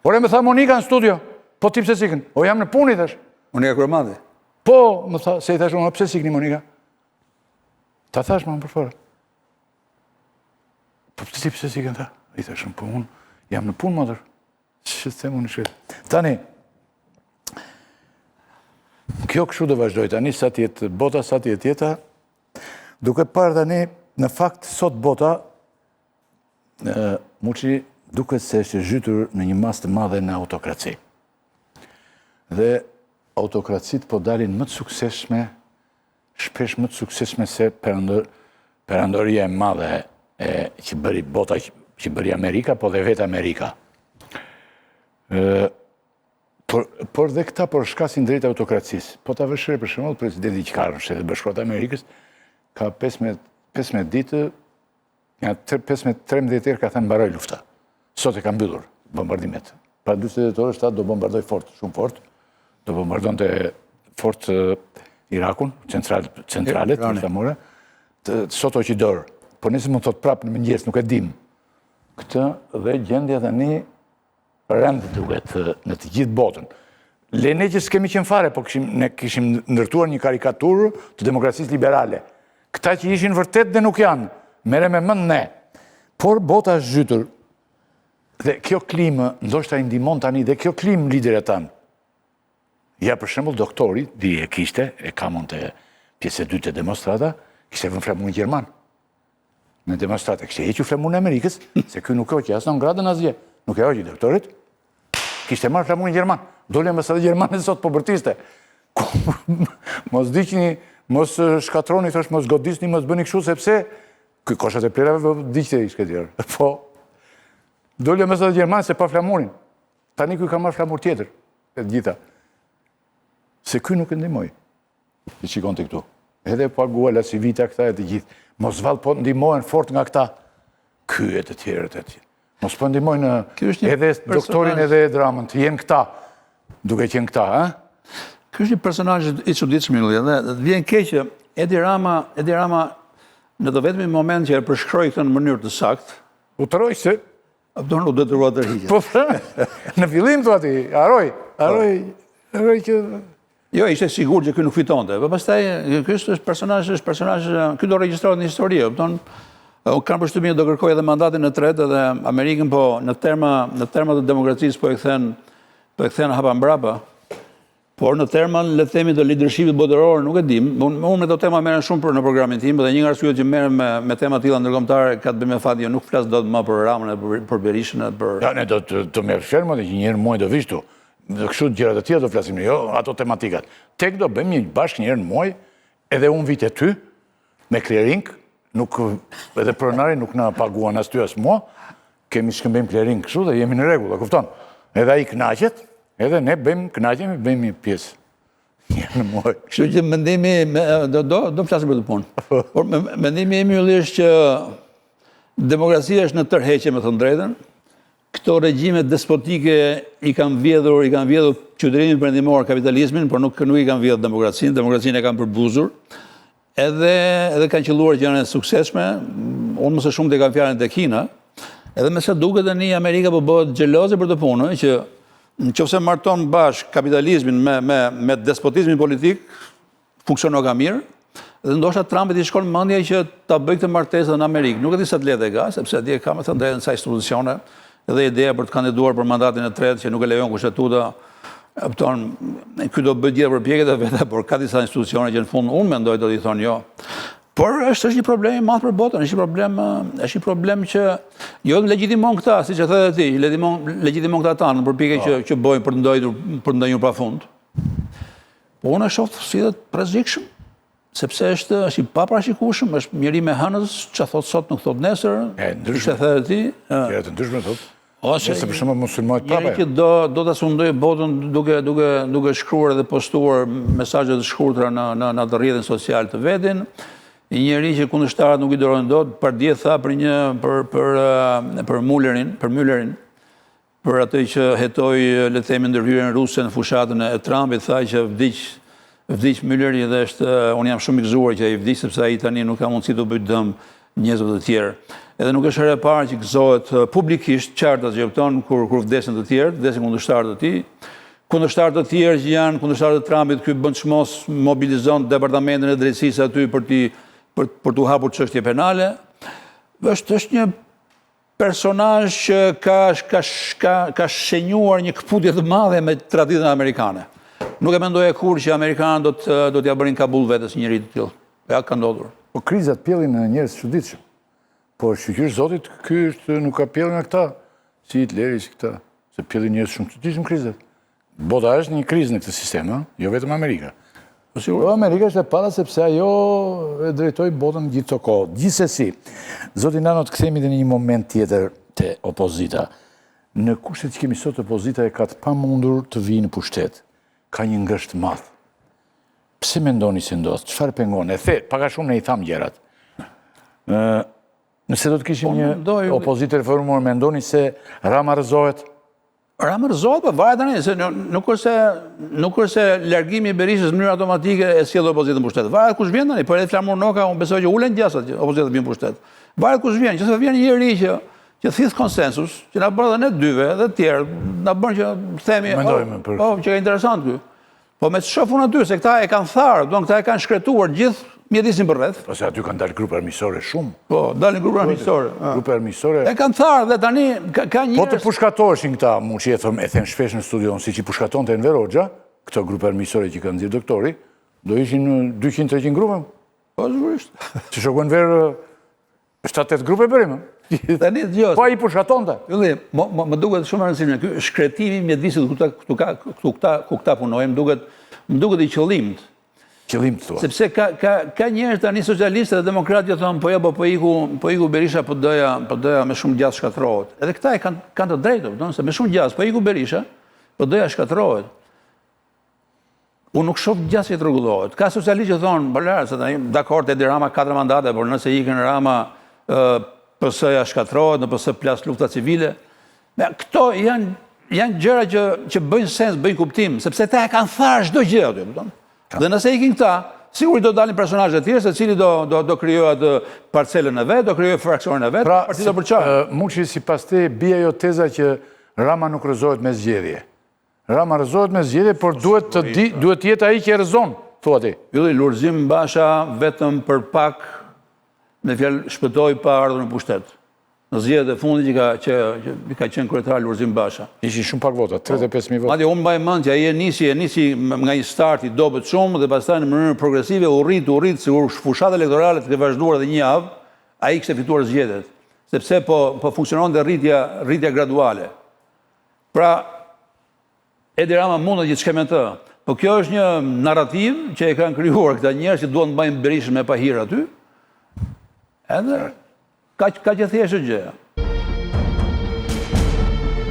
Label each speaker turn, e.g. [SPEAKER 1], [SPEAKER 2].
[SPEAKER 1] Ore më tha Monika në studio, po ti pse s'ikën? O jam në punë i thash.
[SPEAKER 2] Monika Kryemadhi.
[SPEAKER 1] Po, më tha, se i thash unë, pse s'ikni Monika? Ta thash më përpara. Po pse ti pse s'ikën tha? I thash unë, po unë jam në punë motër. Ç'të them unë shkret. Tani, kjo kështu do vazhdoj tani, sa të jetë bota, sa të jetë jeta, duke parë tani, në fakt, sot bota, Muçi duket se është e zhytur në një masë të madhe në autokraci. Dhe autokracitë po dalin më të suksesshme, shpesh më të suksesshme se perandor, perandoria e madhe e, që bëri bota, që bëri Amerika, po dhe vetë Amerika. E, por, por dhe këta po rrëshqasin drejt autokracisë. Po ta vësh re për shembull, presidenti që ka në Shtetet e Bashkuara të Amerikës, ka 15, 15 ditë Nja 15, 13 herë ka thënë mbaroi lufta. Sot e ka mbyllur bombardimet. Para 48 orësh tha do bombardoj fort, shumë fort. Do bombardonte fort Irakun, central, centralet, bërthamore. Sot hoqi dorë. Po nesër mund të thotë prapë në mëngjes, nuk e dim. Këtë dhe gjendja tani rëndë duket në të gjithë botën. Le ne që s'kemi qenë fare, po kishim, ne kishim ndërtuar një karikaturë të demokracisë liberale. Këta që ishin vërtet dhe nuk janë, merre me mend ne. Por bota është zhytur dhe kjo klimë ndoshta i ndihmon tani dhe kjo klimë liderët tanë. Ja për shembull doktori, di e kishte, e kam unë te pjesë e dytë e demonstrata, kishte vënë flamurin gjerman. Në demonstratë, kishte hequr flamurin e Amerikës, se ky nuk e hoqi as non gratën asgjë. Nuk e hoqi doktorit. Kishte marrë flamurin gjerman. Doli ambasada gjermane sot po bërtiste. Mos digjni, mos shkatërroni, thosh, mos godisni, mos bëni kështu sepse ky koshat e plehrave po digjte i shkretëtirë. Po doli ambasada gjermane se pa flamurin. Tani ky ka marrë flamur tjetër, e të gjitha. Se ky nuk e ndihmoi. I shikon ti këtu. Edhe pagua LaCivita këta e të gjithë. Mos vallë po ndihmohen fort nga këta. Ky e të tjerët e të Mos po ndihmojnë edhe doktorin edhe Ramën, të jenë këta, duke qenë këta, a?
[SPEAKER 2] Ky është një personazh i çuditshëm Ylli, dhe të vjen keq që Edi Rama, Edi Rama në të vetmin moment që e përshkroi këtë në mënyrë të saktë,
[SPEAKER 1] u tërhoq se
[SPEAKER 2] Abdon u detyrua të tërhiqet.
[SPEAKER 1] Po, në fillim thua ti, harroi, harroi, harroi që
[SPEAKER 2] Jo, ishte sigurt që ky nuk fitonte. Po pastaj ky është personazh, është personazh, ky do regjistrohet në histori, e kupton? Unë kam përshtypjen do kërkojë edhe mandatin e tretë edhe Amerikën po në terma në terma të demokracisë po e kthen po e kthen hapa mbrapa. Por në terma le të themi të leadershipit botëror nuk e dim. Unë unë me këto tema merrem shumë për në programin tim dhe një nga arsyet që merrem me me tema të tilla ndërkombëtare ka të bëjë me faktin që nuk flas dot më për Ramën e për, për Berishën e për
[SPEAKER 1] Ja, ne do të të merr fermë dhe që një herë në muaj do vish këtu. Dhe kështu gjëra të tjera do flasim, jo ato tematikat. Tek do bëjmë një bashkë një herë në muaj, edhe unë vij te ty, me clearing, nuk, edhe pronari nuk na paguan as ty as mua, kemi shkëmbejmë clearing kështu dhe jemi në rregull, e kupton? Edhe ai kënaqet, edhe ne bëjmë kënaqemi, bëjmë një pjesë. Një herë në
[SPEAKER 2] muaj. Kështu që mendimi do do do flasim për këtë punë. Por mendimi im Ylli është që demokracia është në tërheqje me thënë drejtën. Këto regjime despotike i kanë vjedhur, i kanë vjedhur qytetërimin perëndimor, kapitalizmin, por nuk nuk i kanë vjedhur demokracinë, demokracinë e kanë përbuzur. Edhe edhe kanë qëlluar që janë të suksesshme. Unë më së shumti e kam fjalën te Kina. Edhe me sa duket tani Amerika po bëhet xheloze për këtë punë, që në qoftë se marton bashkë kapitalizmin me me me despotizmin politik, funksionoka mirë, dhe ndoshta Trumpit i shkon mendja që ta bëjë këtë martesë edhe në Amerikë. Nuk e di sa të lehtë e ka, sepse atje ka me thënë drejtën ca institucione dhe ideja për të kandiduar për mandatin e tretë që nuk e lejon kushtetuta. E kupton, ky do bëjë gjithë përpjekjet e veta, por ka disa institucione që në fund unë mendoj do t'i thonë jo. Por është është një problem i madh për botën, është një problem është një problem që jo vetëm legjitimon këta, siç e the edhe ti, legjitimon legjitimon këta tanë në përpjekje që po. që bëjnë për të ndonjur për të ndenjur pafund. Po unë e shoh si dhe të rrezikshëm, sepse është është i paparashikueshëm, është njeri me hënës, ç'a thot sot nuk thot nesër.
[SPEAKER 1] E ndryshme.
[SPEAKER 2] E the edhe ti.
[SPEAKER 1] Gjëra të ndryshme thot. Ose nëse për shembull muslimanët
[SPEAKER 2] prapë. Njeri që do do ta sundojë botën duke duke duke shkruar dhe postuar mesazhe të shkurtra në në në atë rrjetin social të vetin. Një njeri që kundërshtarët nuk i durojnë dot, pardje tha për një për për për Mullerin, për Müllerin, Për atë që hetoi, le të themi, ndërhyrjen ruse në fushatën e Trumpit, tha që vdiq vdiq Mülleri dhe është unë jam shumë i gëzuar që ai vdiq sepse ai tani nuk ka mundësi të bëjë dëm njerëzve të tjerë. Edhe nuk është hera e parë që gëzohet publikisht qartazi e kupton kur kur vdesin të tjerë, vdesin kundërshtarë të tij. Kundërshtarë të tjerë që janë kundërshtarë të Trumpit, ky bën çmos mobilizon departamentin e drejtësisë aty për t'i për për t'u hapur çështje penale. Është është një personazh që ka ka ka ka shenjuar një këputje të madhe me traditën amerikane. Nuk e mendoja kurrë që amerikanët do të do t'ia bënin kabull vetes një njeri të tillë. Ja ka ndodhur.
[SPEAKER 1] Po krizat pjellin njerëz të çuditshëm. Po shyqyr Zotit, ky është nuk ka pjellë nga këta, si Hitleri, si këta, se pjellin njerëz shumë të çuditshëm krizat. Bota është një krizë në këtë sistem, ë? Jo vetëm Amerika. Po sigurisht. Po Amerika është e para sepse ajo e drejtoi botën gjithë këto kohë. Gjithsesi, zoti Nano të kthehemi edhe në një moment tjetër te opozita. Në kushtet që kemi sot opozita e ka të pamundur të vijë në pushtet. Ka një ngërç të madh. Pse mendoni se ndodh? Çfarë pengon? E the, pak a shumë ne i thamë gjërat. Ë Nëse do të kishim po, një opozitë të reformuar, mendoni se Rama rrëzohet?
[SPEAKER 2] Rama rrëzohet, po varet tani, se nuk është se nuk është se largimi i Berishës në mënyrë automatike e sjell opozitën në pushtet. Varet kush vjen tani, por edhe Flamur Noka, unë besoj që ulen gjasat që opozita të vijë në pushtet. Varet kush vjen, nëse vjen një njeri që që thith konsensus, që na bën edhe ne dyve dhe të tjerë, na bën që themi, oh, për... oh, që interesant ky. Po me të shoh unë aty, se këta e kanë tharë, do këta e kanë shkretuar gjithë mjedisin përreth.
[SPEAKER 1] Po se aty kanë dalë grupe armiqësore shumë.
[SPEAKER 2] Po, dalin grupe armiqësore.
[SPEAKER 1] Grupe armiqësore.
[SPEAKER 2] E kanë tharë dhe tani ka, ka
[SPEAKER 1] njerëz... Po të pushkatoheshin këta, Muçi e them, e them shpesh në studion, siç i pushkatonte Enver Hoxha, këto grupe armiqësore që ka nxjerrë doktori, do ishin 200-300 grupe.
[SPEAKER 2] Po, sigurisht.
[SPEAKER 1] Se shoku Enver 7-8 grupe bëri, më.
[SPEAKER 2] Tani dëgjo.
[SPEAKER 1] Po ai pushkatonte.
[SPEAKER 2] Ylli, më, më, më duket shumë e rëndësishme ky shkretimi i mjedisit ku ta ku ka ku këta ku këta punojnë, më duket më duket i qëllimt.
[SPEAKER 1] Qëllimt
[SPEAKER 2] thua. Sepse ka ka ka njerëz tani socialistë dhe demokratë që thonë po jo po po iku po iku Berisha PD-ja PD-ja me shumë gjasë shkatërrohet. Edhe këta e kanë kanë të drejtë, kupton se me shumë gjasë po iku Berisha, PD-ja shkatërrohet. Unë nuk shoh gjasë që të rregullohet. Ka socialistë që thonë, po lëre, se tani dakord Edi Rama katër mandate, por nëse ikën Rama, PS-ja shkatërrohet, në PS plas lufta civile. Me, këto janë janë gjëra që që bëjnë sens, bëjnë kuptim, sepse ata e kanë tharë çdo gjë aty, kupton? Dhe nëse ikin këta, sigurisht do dalin personazhe të tjerë, secili do do do krijojë atë parcelën e vet, do krijojë fraksionin e vet,
[SPEAKER 1] pra,
[SPEAKER 2] partitë do
[SPEAKER 1] përçahen. Muçi sipas teje bie ajo teza që Rama nuk rrëzohet me zgjedhje. Rama rrëzohet me zgjedhje, por duhet të di, duhet të jetë ai që e rrëzon, thua
[SPEAKER 2] ti. Ylli Lulzim Basha vetëm për pak me fjalë shpëtoi pa ardhur në pushtet. Në zgjedhjet e fundit që ka që, që ka qenë kryetar Lulzim
[SPEAKER 1] Basha. Ishin shumë pak vota, 35.000 vota.
[SPEAKER 2] Madje unë mbaj mend që ai e nisi, e nisi nga një start i dobët shumë dhe pastaj në mënyrë progresive u rrit, u rrit sikur fushata elektorale të ketë vazhduar edhe një javë, ai kishte fituar zgjedhjet, sepse po po funksiononte rritja rritja graduale. Pra, Edi Rama mundet që të shkojë me të. Po kjo është një narrativë që e kanë krijuar këta njerëz që duan të mbajnë Berishën me pahir aty. Edhe kaq kaq e thjeshtë është gjëja.